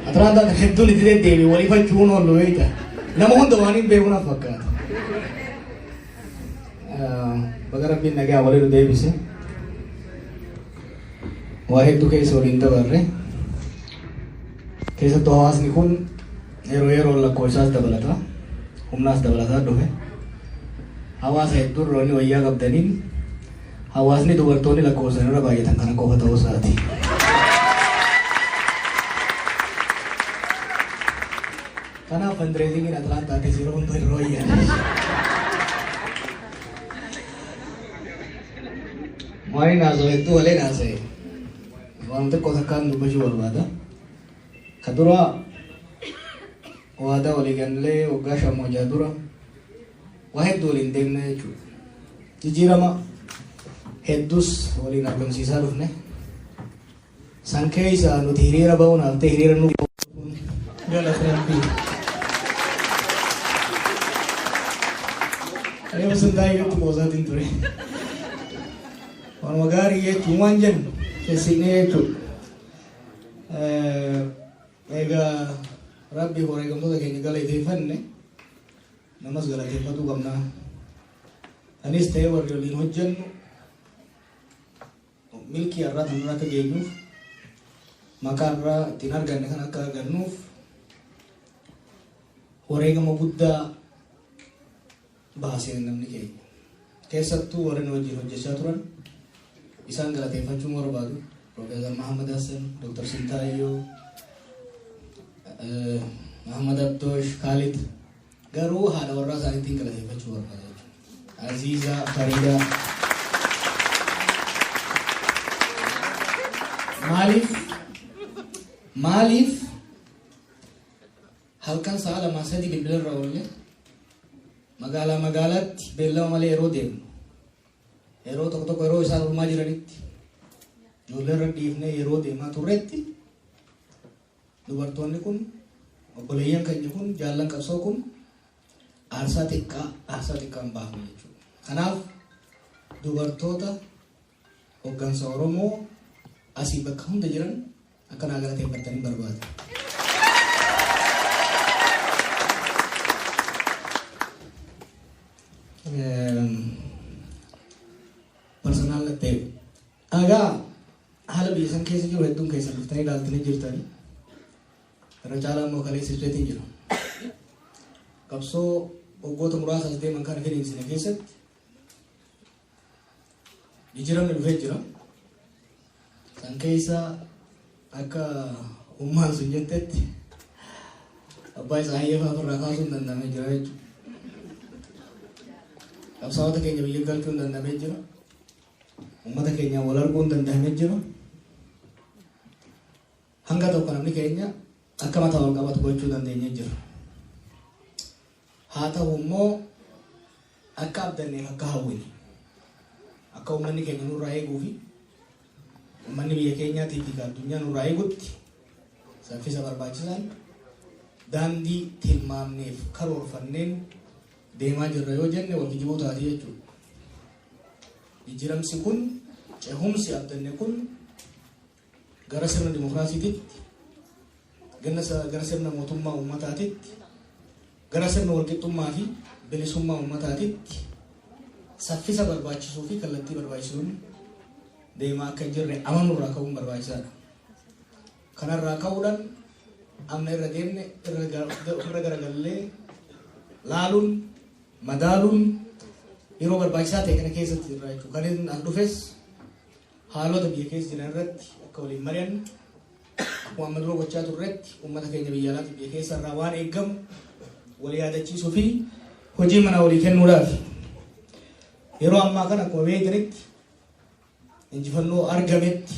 Atlaantaan hedduun itti deddeebi'e waliifachuun oollu beekta. Nama hunda waan hin beeku naaf fakkaata. Baga Rabbiin nagaa walii nu deebise. Waa hedduu keessa waliin dabarre. Keessattuu hawaasni kun yeroo yeroon lakkoofsaas dabalata. Humnaas dabalataa dhufe. Hawaasa hedduu irra wanni wayyaa qabdaniin hawaasni dubartoonni lakkoofsan irra baay'atan kana qofa ta'uu isaati. Kanaaf fundraisingiin Atlaantaatis yeroo hunda irra wayyaa. Waan inni haasa'u hedduu waliin haasa'e. Waan xiqqoo takkaan dubbachuu barbaada. Ka duraa waadaa walii gallee waggaa 5 moo 6 dura waa hedduu waliin deemne jechuudha. Jijjiirama hedduus waliin argamsiisaa dhufne. San keessa nuti hiriira ba'uun haftee hiriira nu galata Rabbii. Reefu sun taa'ee qoosaatiin ture. Waanuma gaarii jechuun waan jennu sessinee jechuudha. Egaa Rabbi wareegamtoota keenya galateeffanne namas galateeffatuu qabna. Anis ta'ee warri waliin hojjennu milkii har'aa kanarra akka geenyuuf, maqaa irraa ittiin arganne kan akka argannuuf wareegama guddaa baasee namni keenya. Keessattuu warri nu wajjin hojjechaa turan isaan galateeffachuun barbaadu. Profeesar Mahammad Hassan, Dr. Sintaayyoo, Mahammad Abdoosh, Khalid garuu haadha warraa isaaniitiin galateeffachuu barbaada jechuudha. Aziizaa, Fariidaa. Maaliif? Maaliif halkan sa'a 2 3 bilbila irra oolle magaalaa magaalaatti beellama malee yeroo deemnu, yeroo tokko tokko yeroo isaan oolmaa jiranitti ijoollee irra dhiifnee yeroo deemaa turretti, dubartoonni kun, obboleeyyan keenya kun, jaallan qabsoo kun aarsaa xiqqaa aarsaa xiqqaa hin baafne jechuudha. Kanaaf dubartoota hoggansa Oromoo asii bakka hunda jiran akka naa galateeffattanii barbaada. Personal ta'e. Egaa haala biyya san keessa jiru hedduun keessan dhuftanii ilaaltanii jirtanii. Irra caalaa immoo kaleessa ibseetiin jira. Qabsoo waggoota muraasa as deeman kana finiinsine keessatti jijjiiramni dhufee jira. San keessa akka ummaan sun jettetti abbaa isaa hayyafaa ofirraa kaasuun danda'amee jira jechuudha. Qabsaa'ota keenya biyya galchuun danda'amee jira. Uummata keenyaan wal arguun danda'amee jira. Hanga tokko namni keenya akka mataa wal qabatu gochuu dandeenyee jira. Haa ta'u immoo akka abdanneef, akka hawwine, akka uummanni keenya nurraa eeguu fi uummanni biyya keenyaatii fi addunyaa nurraa eegutti saffisa barbaachisaan daandii tilmaamneef karoorfanneen deemaa jirra yoo jenne wal kijibuu taati jechuudha. Jijjiiramsi kun, cehumsi abdanne kun gara sirna dimokiraasiititti, gara sirna mootummaa uummataatitti, gara sirna walqixxummaa fi bilisummaa uummataatitti saffisa barbaachisuu fi kallattii barbaachisuun deemaa akka hin jirre amanuurraa ka'uun barbaachisaadha. Kanarraa ka'uudhaan amma irra deemne ofirra garagallee laaluun, madaaluun yeroo barbaachisaa ta'e kana keessatti jirra jechuudha. Kan inni as dhufes haalota biyya keessa jiran irratti akka waliin mari'annu, akkuma amma dura gochaa turretti uummata keenya biyya alaatii biyya keessa irraa waan eeggamu wal yaadachiisuu fi hojii mana walii kennuudhaaf. Yeroo ammaa kana akkuma beektanitti injifannoo argametti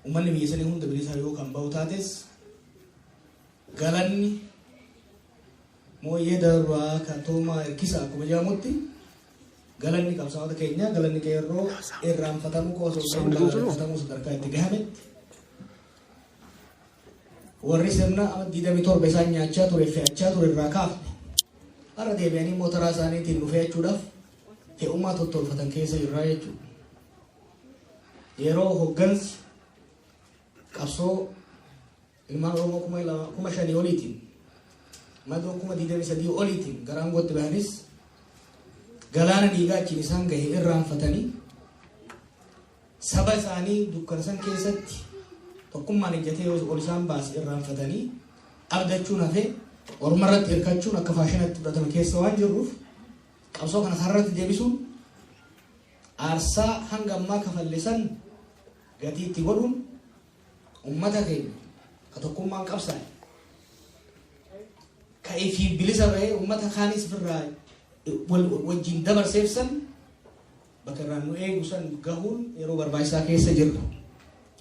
uummanni biyya sanii hunda bilisaa yoo kan bahu taates, galanni mooyyee darbaa kan toomaa hirkisa akkuma jedhamutti, galanni qabsaa'ota keenyaa, galanni qeerroo irraanfatamuu qofa osoo hin ta'in balaaleffatamuu sadarkaa itti gahametti, warri sirna 27 isaan nyaachaa ture, fe'achaa ture irraa kaafne har'a deebi'anii mootoraa isaaniitiin nu fe'achuudhaaf fe'ummaa tottolfatan keessa jirraa jechuudha. Yeroo hoggansi qabsoo Ilmaan Oromoo 2,000 oliitiin, madoo 23,000 oliitiin gara aangootti bahanis, galaana dhiigaa achiin isaan gahe irraanfatanii, saba isaanii dukkana san keessatti tokkummaan ejjatee ol isaan baase irraanfatanii, abdachuun hafee orma irratti hirkachuun akka faashinatti fudhatame keessa waan jirruuf, qabsoo kana karratti deebisuun, aarsaa hanga ammaa kafalle san gatii itti godhuun, ummata keenya ka tokkummaan qabsaa'e, ka ifii bilisa bahee ummata kaanis ofirraa wajjin dabarseef san bakka irraan nu eegu san gahuun yeroo barbaachisaa keessa jirra.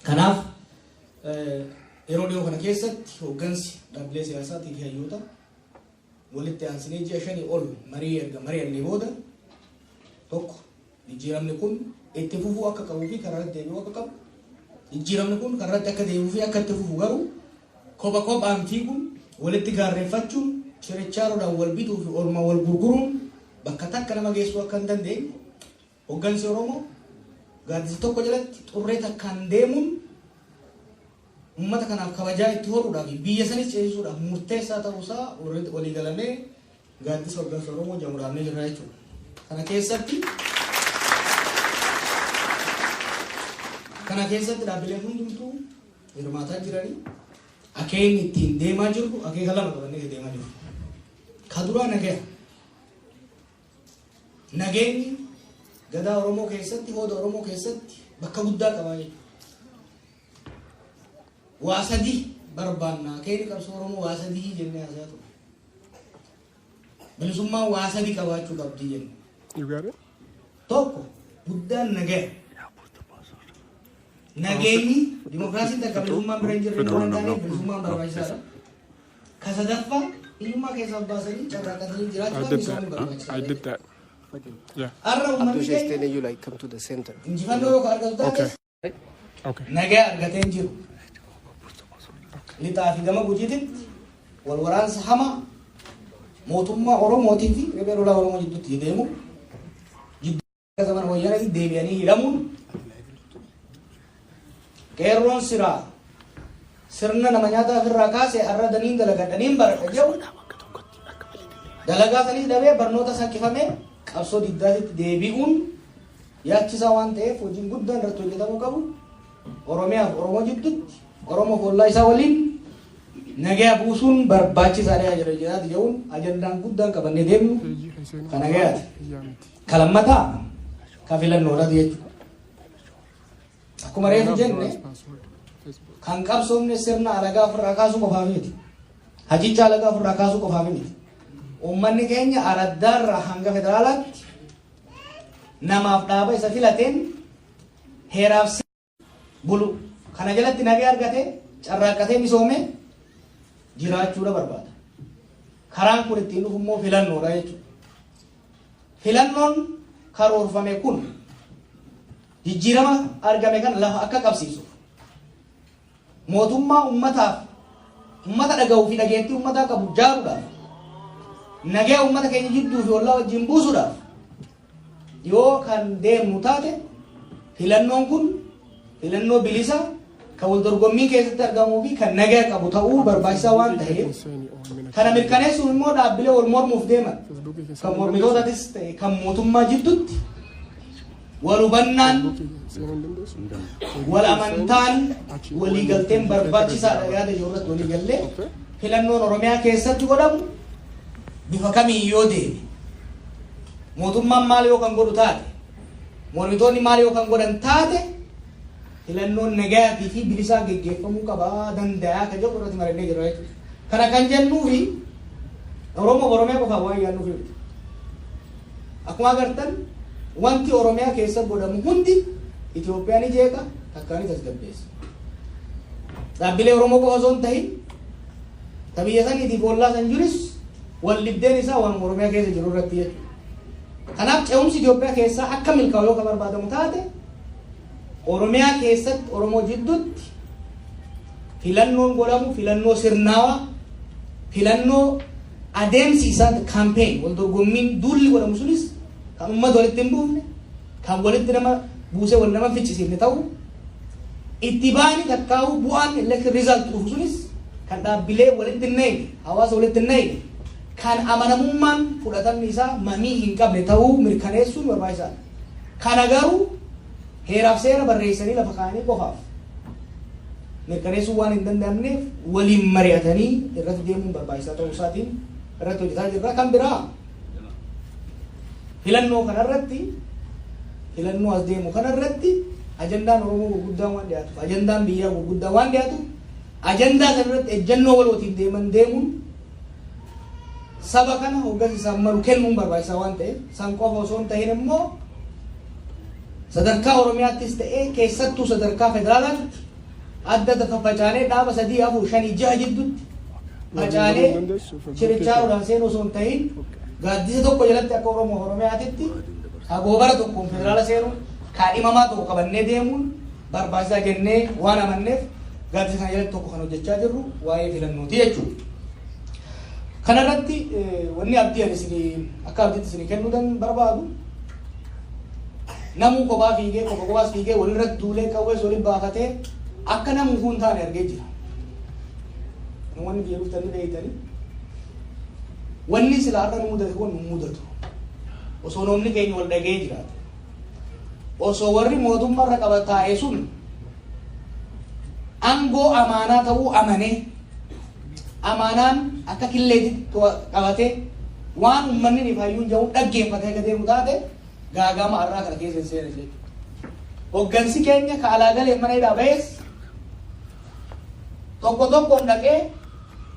Kanaaf yeroo dhiyoo kana keessatti hooggansi dhaabbilee siyaasaatii fi hayyoota walitti aansinee ji'a 5 ol marii erga mari'annee booda, tokko, jijjiiramni kun itti fufuu akka qabuu fi karaa irratti deebi'uu akka qabu, jijjiiramni kun karaa irratti akka deebi'uu fi akka itti fufu garuu kopha kophaan fiiguun, walitti gaarreeffachuun, chirichaaroodhaan wal bituu fi orma wal gurguruun bakka takka nama geessuu akka hin dandeenye, hooggansi Oromoo gaaddisa tokko jalatti xurree takkaan deemuun uummata kanaaf kabajaa itti horuudhaaf fi biyya sanis ceesisuudhaaf murteessaa ta'uusaa walii galamee Gaaddisa Hooggansa Oromoo jedhamu dhaabnee jirra jechuudha. Kana keessatti dhaabbileen hundumtuu hirmaataa jiranii. Akeekni ittiin deemaa jirru, akeeka lama qabannee deemaa jirru. Ka duraa nagaya. Nageenyi gadaa Oromoo keessatti, hooda Oromoo keessatti bakka guddaa qabaa jechuudha. Waa sadii barbaanna. Akeekni qabsoo Oromoo waa sadii jennee haasaa turre. Bilisummaan waa sadii qabaachuu qabdi jenne. You got it? Tokko, guddaan nagaya. Nageenyi dimokiraasiin takka bilisummaan bira hin jirre waan taaneef bilisummaan barbaachisaadha. Ka sadaffaa, hiyyummaa keessaa baasanii carraaqatanii I jiraachuudhaaf did misoomni that. Huh? I barbaachisaadha. did that. Yeah. Har'a uummanni Abdusha is keenya telling you like come to the center. injifannoo yoo argatu taate Okay. nagaa argatee hin jiru. Lixaa fi gama Gujiititti wal waraansa hamaa mootummaa Oromootii fi riphee lolaa Oromoo jidduutti deemu, jidduu zaman wayyaanatti deebi'anii hidhamuun, qeerroon siraa sirna nama nyaataa ofirraa kaase har'a daniin dalagadhaniin baradha jedhu dalagaa sanis dhabee, barnoota sanqifamee qabsoo diddaatitti deebi'uun yaachisaa waan ta'eef, hojiin guddaan irratti hojjetamuu qabu Oromiyaaf Oromoo jidduutti, Oromoo ollaa isaa waliin nagaa buusuun barbaachisaadha jedha jedhaati jedhuun ajandaan guddaan qabannee deemnu ka nagayaati. Ka lammataa ka filannoodhaati jechuudha. Akkuma reefu jenne, kan qabsoomne sirna alagaa ofirraa kaasuu qofaaf miti. Hajicha alagaa ofirraa kaasuu qofaaf miti. Uummanni keenya araddaarraa hanga federaalaatti namaaf dhaaba isa filateen heeraaf bulu kana jalatti nagaa argate, carraaqqatee misoome jiraachuudha barbaada. Karaan kun ittiin dhufu immoo filannoodha jechuudha. Filannoon karoorfame kun jijjiirama argame kana lafa akka qabsiisuuf, mootummaa ummataaf ummata dhaga'uu fi dhageettii ummataa qabu jaaruudhaaf, nagaa ummata keenya jidduu fi ollaa wajjin buusuudhaaf yoo kan deemnu taate, filannoon kun filannoo bilisa kan wal dorgommii keessatti argamuu fi kan nagaa qabu ta'uu barbaachisaa waan ta'eef, kana mirkaneessuun immoo dhaabbilee wal mormuuf deeman kan mormitootatis ta'e kan mootummaa jidduutti wal hubannaan, wal amantaan, waliigalteen barbaachisaadha yaada jiru irratti waliigallee, filannoon Oromiyaa keessatti godhamu bifa kamiin yoo deeme, mootummaan maal yoo kan godhu taate, mormitoonni maal yoo kan godhan taate, filannoon nagayaatii fi bilisaan geggeeffamuu qabaa danda'a kan jedhu irratti mari'annee jirra jechuudha. Kana kan jennuufi Oromoo Oromiyaa qofaaf waan yaadnuuf miti. Akkuma agartan, wanti Oromiyaa keessa godhamu hundi Itoophiyaa ni jeeqa, takkaa ni tasgabbeessa. Dhaabbilee Oromoo qofa osoo hin ta'in, ta biyya saniitiif ollaa san jiris wal dhibdeen isaa waan Oromiyaa keessa jiru irratti jechuudha. Kanaaf ce'umsi Itoophiyaa keessaa akka milkaa'u yoo kan barbaadamu taate, Oromiyaa keessatti Oromoo jidduutti filannoon godhamu filannoo sirnaawaa, filannoo adeemsi isaa campaign, wal dorgommiin, duulli godhamu sunis kan uummata walitti hin buufne, kan walitti nama buusee wal nama ficcisiifne ta'u, itti baani takkaa'uu bu'aan election result dhufu sunis Kan dhaabbilee walitti hin naqne, hawaasa walitti hin naqne, kan amanamummaan fudhatamni isaa mamii hin qabne ta'uu mirkaneessuun barbaachisaadha. Kana garuu heeraaf seera barreessanii lafa kaa'anii qofaaf mirkaneessuu waan hin danda'amneef, waliin mari'atanii irratti deemuun barbaachisaa ta'uu isaatiin irratti hojjetaa jirra. Kan biraa, filannoo kanarratti, filannoo as deemu kanarratti ajandaan Oromoo gurguddaan waan dhiyaatuuf, ajandaan biyyaa gurguddaan waan dhiyaatuuf, ajandaa sanarratti ejjennoo walootiin deeman deemuun saba kana hoggansa isaan malu kennuun barbaachisaa waan ta'eef, san qofa osoo hin ta'in immoo sadarkaa Oromiyaattis ta'ee keessattuu sadarkaa federaalaatti adda adda faffacaanee dhaaba sadii, afur, shanii, jaha jidduutti facaanee chirichaaroodhaan seenuu osoo hin ta'in, gaaddisa tokko jalatti akka Oromoo Oromiyaatitti hagoobara tokkoon federaala seenuun, kaadhimamaa tokko qabannee deemuun barbaachisaa jennee waan amanneef, gaaddisa kana jalatti tokko kan hojjechaa jirru waa'ee filannooti jechuudha. Kanarratti wanni abdii ani isinii akka abdiitti isinii kennuu dan barbaadu, namuu kophaa fiigee, kopha kophaas fiigee, walirratti duulee, qawwees waliin baafatee akka namuu kun taane argee jira. Namoonni biyya dhuftanii beektanii, wanni silaa har'a nu mudate kun nu mudatu. Osoo namni keenya wal dhagee jiraate. Osoo warri mootummaarra qaba taa'e sun aangoo amaanaa ta'uu amanee, amaanaan akka killeetitti qabatee, waan uummanni ni fayyuun jedhu dhaggeeffatee akka deemu taate, gaagama har'aa kana keessa hin seene jechuudha. Hoggansi keenya ka alaa galee mana hidhaa ba'es tokko tokkoon dhaqee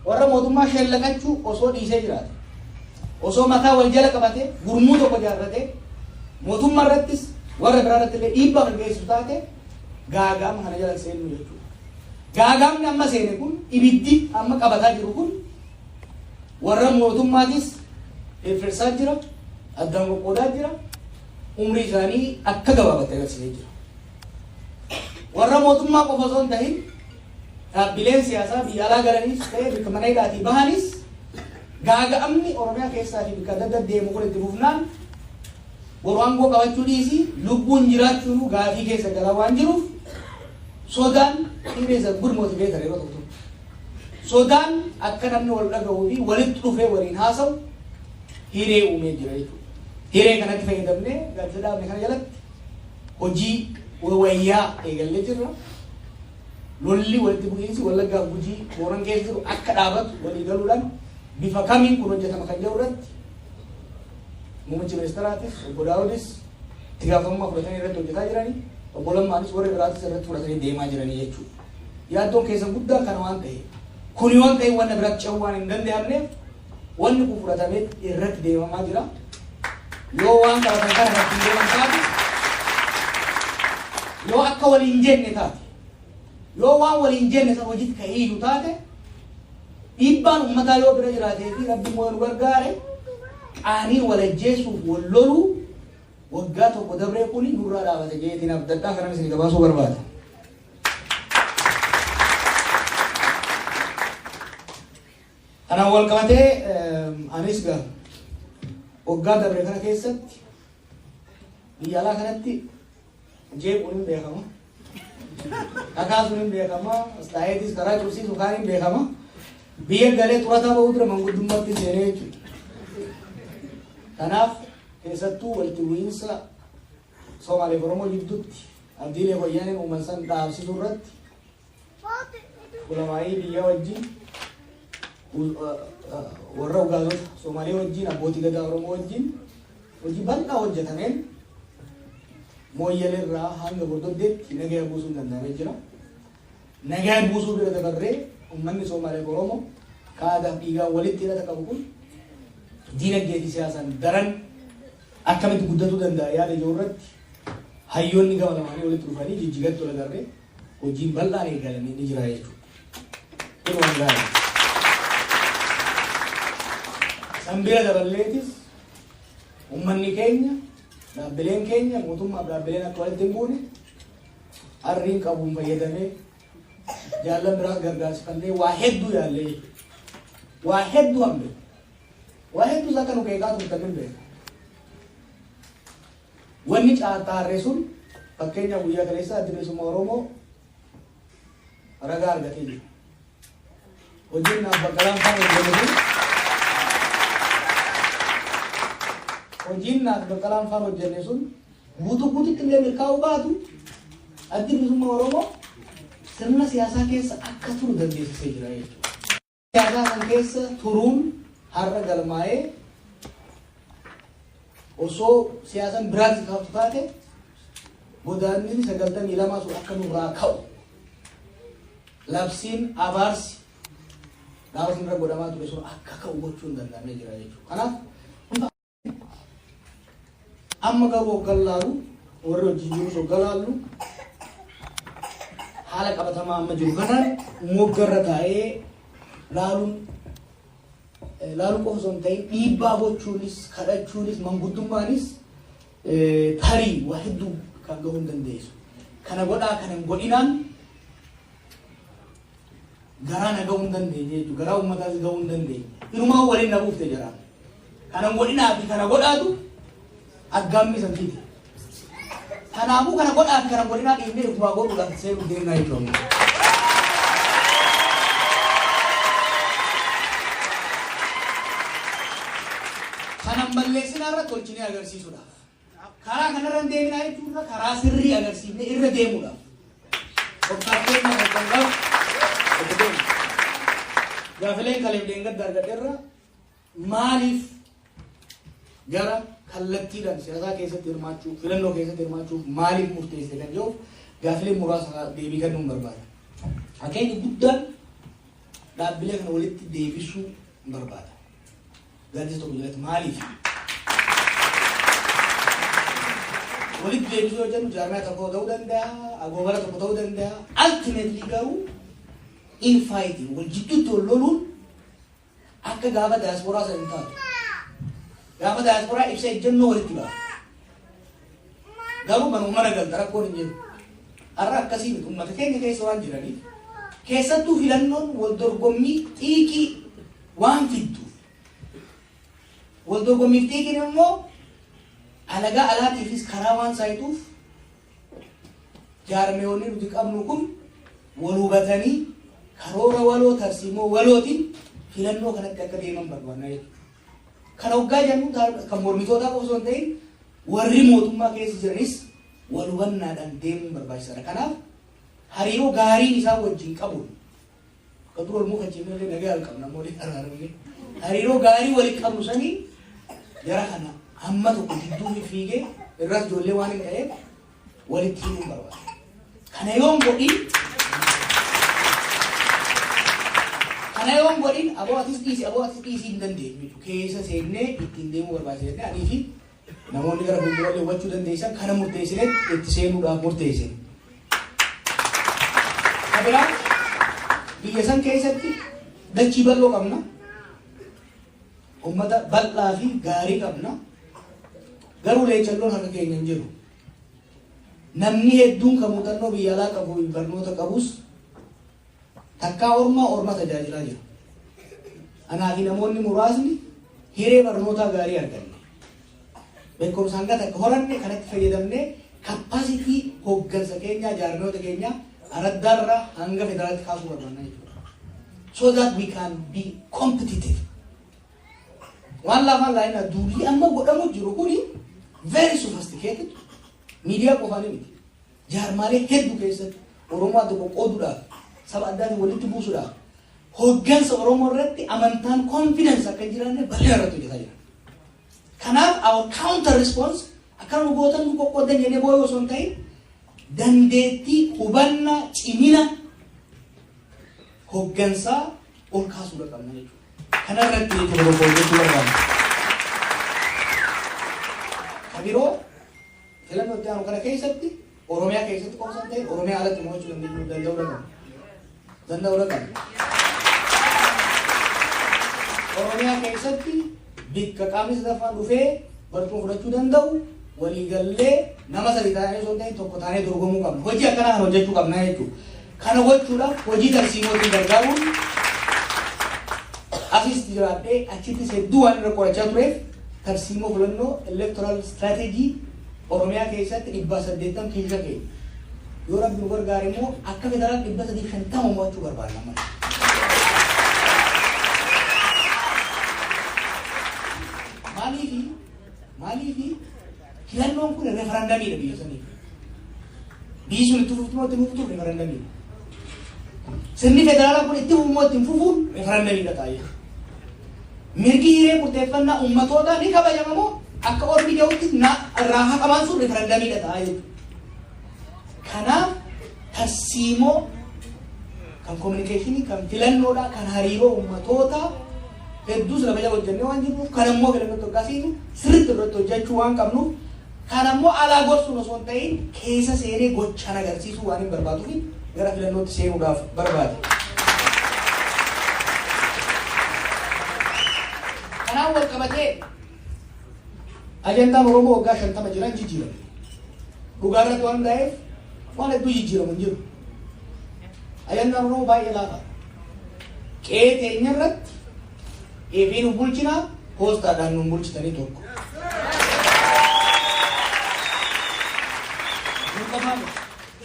warra mootummaa shellaqachuu osoo dhiisee jiraate. Osoo mataa wal jala qabatee gurmuu tokko ijaarratee mootummaa irrattis warra biraa irratti illee dhiibbaa kan geessisu taate, gaagama kana jala seennu jechuudha. Gaagaamni amma seene kun, ibiddi amma qabataa jiru kun, warra mootummaatis firfirsaa jira, addaan qoqqoodaa jira, umrii isaanii akka gabaabatte agarsiisee jira. Warra mootummaa qofa osoo hin ta'in, dhaabbileen siyaasaa biyya alaa galaniis ta'e bakka mana hidhaatii bahanis, gaaga'amni Oromiyaa keessaa fi bakka adda addaa deemu kun itti fufnaan, boru aangoo qabachuu dhiisii lubbuun jiraachuun gaafii keessa galaa waan jiruuf, sodaan it is a good motivator yeroo tokko tokko. Sodaan akka namni wal dhaga'uu fi walitti dhufee waliin haasa'u hiree uumee jira jechuudha. Hiree kanatti fayyadamnee gaaddisa dhaabne kana jalatti hojii wayyaa eegallee jirra. Lolli walitti bu'iinsi Wallaggaa, Gujii, Booran keessa jiru akka dhaabatu walii galuudhaan bifa kamiin kun hojjetama kan jedhu irratti muummichi ministeeraatis obbo Daawudis itti gaafatamummaa fudhatanii irratti hojjetaa jiranii, obbo Lammaanis warri biraatis irratti fudhatanii deemaa jiranii jechuudha. Yaaddoon keessan guddaa kana waan ta'eef, kuni waan ta'eef wanna biraatti ce'uu waan hin danda'amneef, wanni kun fudhatamee irratti deemamaa jira. Yoo waan qabatan kana irratti hin deeman taate, yoo akka waliin jenne taate, yoo waan waliin jenne san hojiitti kan hiiku taate, dhiibbaan uummataa yoo bira jiraatee fi Rabbi immoo nu gargaare, qaaniin wal ajjeesuuf wal loluu waggaa tokko dabree kuni nurraa dhaabate jeetiin abdadhaa kanan isin gabaasuu barbaada. Kanaan wal qabatee anis gaa waggaa dabre kana keessatti biyya alaa kanatti jeequun hin beekama. Kakaasuun hin beekama. Astaayeetis karaa cubsiisu kaan hin beekama. Biyya galee xurataa ba'uu dura manguddummaatti seenee jechuudha. Kanaaf keessattuu walitti bu'iinsa Somaaliif Oromoo jidduutti abdiilee wayyaaneen uuman san dhaabsisuu irratti ulamaa'ii biyya wajjin, warra ugaazota Somaalee wajjin, abbootii gadaa Oromoo wajjin hojii bal'aa hojjetameen Mooyyalee irraa hanga Bordoddeetti nagaya buusuun danda'amee jira. Nagaya buusuu bira dabarree uummanni Somaalee fi Oromoo kaadaaf dhiigaan walitti hidhata qabu kun diinagdee fi siyaasaan daran akkamitti guddatuu danda'a yaada jiru irratti hayyoonni gama lamaanii walitti dhufanii Jijjigatti wal agarree hojiin bal'aan eegalanii ni jira jechuudha. Kun waan gaarii. San bira daballeetis uummanni keenya, dhaabbileen keenya, mootummaaf dhaabbileen akka walitti hin buune arriin qabuun fayyadamee jaallan biraas gargaarsifannee waa hedduu yaallee jechuudha. Waa hedduu hambe. Waa hedduus akka nu qeeqaa turtan hin beeka. Wanni caataarree sun, fakkeenya guyyaa kaleessa Adda Bilisummaa Oromoo ragaa argatee jira. Hojiin naaf Baqqalaan faan hojjenne sun, hojiin naaf Baqqalaan faan hojjenne sun guutuu guututti illee milkaa'uu baatu, Addi Bilisummaa Oromoo sirna siyaasaa keessa akka turu dandeessisee jira jechuudha. Siyaasaa san keessa turuun har'a galmaa'ee, osoo siyaasan biraatti kaaftu taate, godaannini 92 sun akka nurraa ka'u, labsiin abaarsi gaafa sinirra godhamaa ture sun akka ka'u gochuun danda'amee jira jechuudha. Kanaaf amma garuu hoggan laalu, warri wajjin jirus hoggan laallu, haala qabatamaa amma jiru kanaan moggarra taa'ee laaluun, laaluu qofa osoo hin ta'in, dhiibbaa gochuunis, kadhachuunis, manguddummaanis tarii waa hedduu kan gahuu hin dandeessu. Kana godhaa, kana hin godhinaan garaa na gahuu hin dandeenye jechuudha. Garaa uummataas gahuu hin dandeenye. Inumaa waliin na buufte jaraan. Kana hin godhinaa fi kana godhaatu aggaammii san fide. Kanaafuu kana godhaa fi kana hin godhinaa dhiifnee ifumaa godhuudhaaf seenuu deemnaa jechuudha. Kanan balleessinaa irra tolchinee agarsiisuudhaaf. Karaa kanarra hin deeminaa jechuurra karaa sirrii agarsiifnee irra deemuudhaaf. Qophaa'een hoggangaaf itti deemu. Gaafileen kaleef deenggadda argadheerra, maaliif gara kallattiidhaan siyaasaa keessatti hirmaachuu, filannoo keessatti hirmaachuuf maaliif murteessite kan jedhuuf gaafileen muraasa deebii kennuun barbaada. Akeekni guddaan dhaabbilee kana walitti deebisuu barbaada. Gaaddisa tokko jalatti maaliif? Walitti deebisuu yoo jennu jaarmiyaa tokko ta'uu danda'a, agoobara tokko ta'uu danda'a. Ultimately garuu infighting, wal jidduutti wal loluun akka gaafa daasporaa sana hin taatu. Gaafa daasporaa ibsa ejjennoo walitti ba'a. Garuu manuma mana galta, rakkoon hin jiru. Har'a akkasii miti, uummata keenya keessa waan jiraniif, keessattuu filannoon wal dorgommii xiiqii waan fidduuf. Wal dorgommiif xiiqiin immoo alagaa alaatiifis karaa waan saayituuf, jaarmeewonni nuti qabnu kun wal hubatanii karoora waloo, tarsiimoo walootiin filannoo kanatti akka deeman barbaanna jechuudha. Kana hoggaa jennu kan mormitootaa qofa osoo hin ta'in, warri mootummaa keessa jiranis wal hubannaadhaan deemuun barbaachisaadha. Kanaaf hariiroo gaariin isaan wajjin qabuun, akka dura wal mufachiifne illee nagaa qabna, ammoo waliin araaramne, hariiroo gaarii waliin qabnu sanii jara kana hamma tokko jidduu fiigee irras ijoollee waan hin ta'eef walitti hidhuun barbaada. Kana yoon godhin aboo atis dhiisi, aboo atis dhiisii hin dandeenyu jechuudha. Keessa seennee ittiin deemuu barbaachisa jennee anii fi namoonni gara fuuldurallee hubachuu dandeessan kana murteessinee itti seenuudhaaf murteessine. Kabiraa, biyya san keessatti dachii bal'oo qabna. Uummata bal'aa fi gaarii qabna. Garuu leecalloon harka keenya hin jiru. Namni hedduun kan muuxannoo biyya alaa qabu, barnoota qabus, takkaa ormaa orma tajaajilaa jira. Anaa fi namoonni muraasni hiree barnootaa gaarii arganne. Beekumsa hanga takka horanne kanatti fayyadamnee capacity hoggansa keenyaa, jaarmiyoota keenyaa araddaarraa hanga federaalitti kaasuu barbaanna jechuudha. So that we can be competitive. Waan lafaan laayinaa duulli amma godhamu jiru kuni very sophisticated, miidiyaa qofaan miti. Jaarmaalee hedduu keessatti Oromoo adda qoqqooduudhaaf, saba addaatiin walitti buusuudhaaf, hoggansa Oromoo irratti amantaan, confidence akka hin jiraanne bal'ina irratti hojjetaa jira. Kanaaf our counter response akka nu gootan, nu qoqqoodan jennee boo'uu osoo hin ta'in, dandeettii, hubannaa, cimina hoggansaa ol kaasuudha qabna jechuudha. Kana irratti tokko tokko hojjechuu barbaanna. Ka biroo, filannoo itti aanu kana keessatti Oromiyaa keessatti qofa osoo hin ta'in Oromiyaa alatti mo'achuu danda'uu qabna. Danda'uu qabna. Oromiyaa keessatti bikka qaamni sadaffaan dhufee barcuma fudhachuu danda'u, waliigallee nama sadi taanee osoo hin ta'in tokko taanee dorgomuu qabna. Hojii akkanaa kana hojjechuu qabna jechuudha. Kana gochuudhaaf hojii tarsiimootiin gargaaruun, asis jiraadhee achittis hedduu waan irra qorachaa tureef, tarsiimoo filannoo, electoral strategy, Oromiyaa keessatti 180 kiisha keenya. Yoo Rabbi nu gargaare immoo akka federaal 350 mo'achuu barbaadna. Amma. Referendumiidha biyya saniif. Biyyi sun itti fuftu moo itti fuftu referendumiidha. Sirni federaalaa kun itti fufu moo itti hin fufuun referendumiidha ta'a jechuudha. Mirgi hiree murteeffannaa uummatootaa ni kabajama moo akka ormi jedhutti na irraa haqamaan sun referendumiidha ta'a jechuudha. Kanaaf tarsiimoo kan communicationii, kan filannoodhaa, kan hariiroo uummatootaa hedduus lafa jala hojjennee waan jirruuf, kan ammoo filannoo akkasiin sirriitti irratti hojjechuu waan qabnuuf, kan ammoo alaa gorsuun osoo hin ta'in keessa seenee gochaan agarsiisuu waan hin barbaaduuf gara filannootti seenuudhaaf barbaade. Kanaan wal qabatee ajandaan Oromoo waggaa 50 jiran jijjiirame. Dhugaa irratti waan hundaa'eef waan hedduu jijjiiramu hin jiru. Ajandaan Oromoo baay'ee laafa. Qe'ee teenya irratti eefii nu bulchinaa, poostaadhaan nu bulchitanii tokko. Nu qofaa miti.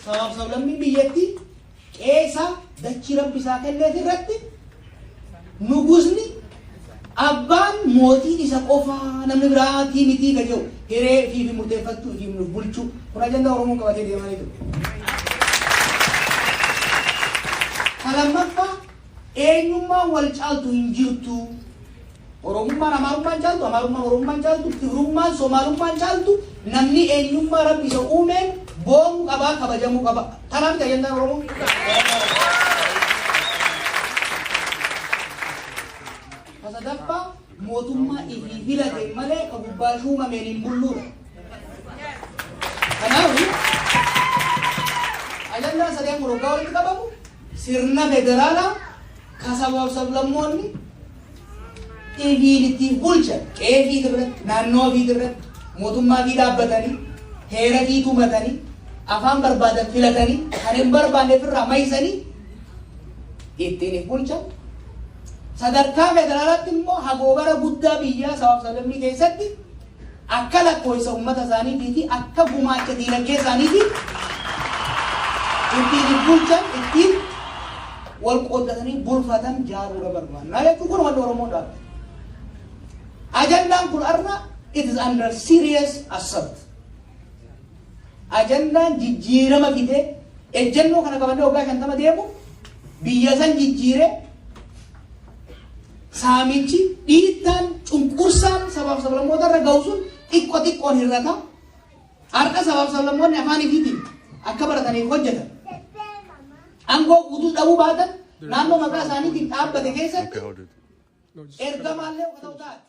Sabaaf sablammiin biyyattii qe'ee isaa, dachii Rabbi isaa kenneef irratti nugusni, abbaan mootiin isa qofaa, namni biraatii mitii ka jedhu, hiree ifii fi murteeffachuu, ifii nuuf bulchuu, kun ajandaa Oromoon qabatee deemaa jiru. Ka lammaffaa, eenyummaan wal caaltu hin jirtu. Oromummaan Amaarummaan caaltu, Amaarummaan Oromummaan caaltu, Tigrummaan Somaalummaan caaltu, namni eenyummaa Rabbi isa uumeen boonuu qabaa, kabajamuu qaba. Kanaaf miti ajandaan Oromoo. Ka sadaffaa, mootummaa ifii filateen malee ka gubbaa shuumameen hin bulluudha. Kanaaf ajandaan sadeen kun waggaa walitti qabamu sirna federaalaa ka sabaaf sablammoonni ifiin ittiin bulchan, qe'ee fiit irratti, naannoo fiit irratti mootummaa fi dhaabbatanii, heera fi tumatanii, afaan barbaadan filatanii, kan hin barbaanne ofirraa maysanii ittiin if bulchan. Sadarkaa federaalaatti immoo hagoobara guddaa biyyaa sabaaf sablammii keessatti akka lakkoofsa uummata isaaniitii fi akka gumaacha diinagdee isaaniitii ittiin if bulchan, ittiin wal qooddatanii bulfatan jaaruudha barbaanna jechuun kun wanni Oromoon dhaabbate. Ajandaan kun har'a it is under serious assault. Ajandaan jijjiirama fidee ejjennoo kana qabannee waggaa 50 deemu biyya san jijjiiree, saamichi, dhiittaan, cunqursaan sabaaf sablammoota irra ga'u sun xiqqoo xiqqoon hir'ata. Har'a sabaaf sablammoonni afaan ifiitiin akka barataniif hojjetan. Aangoo guutuu dhabuu baatan naannoo maqaa isaaniitiin dhaabbate keessatti Okay, hold it. ergamaallee akka ta'u taate.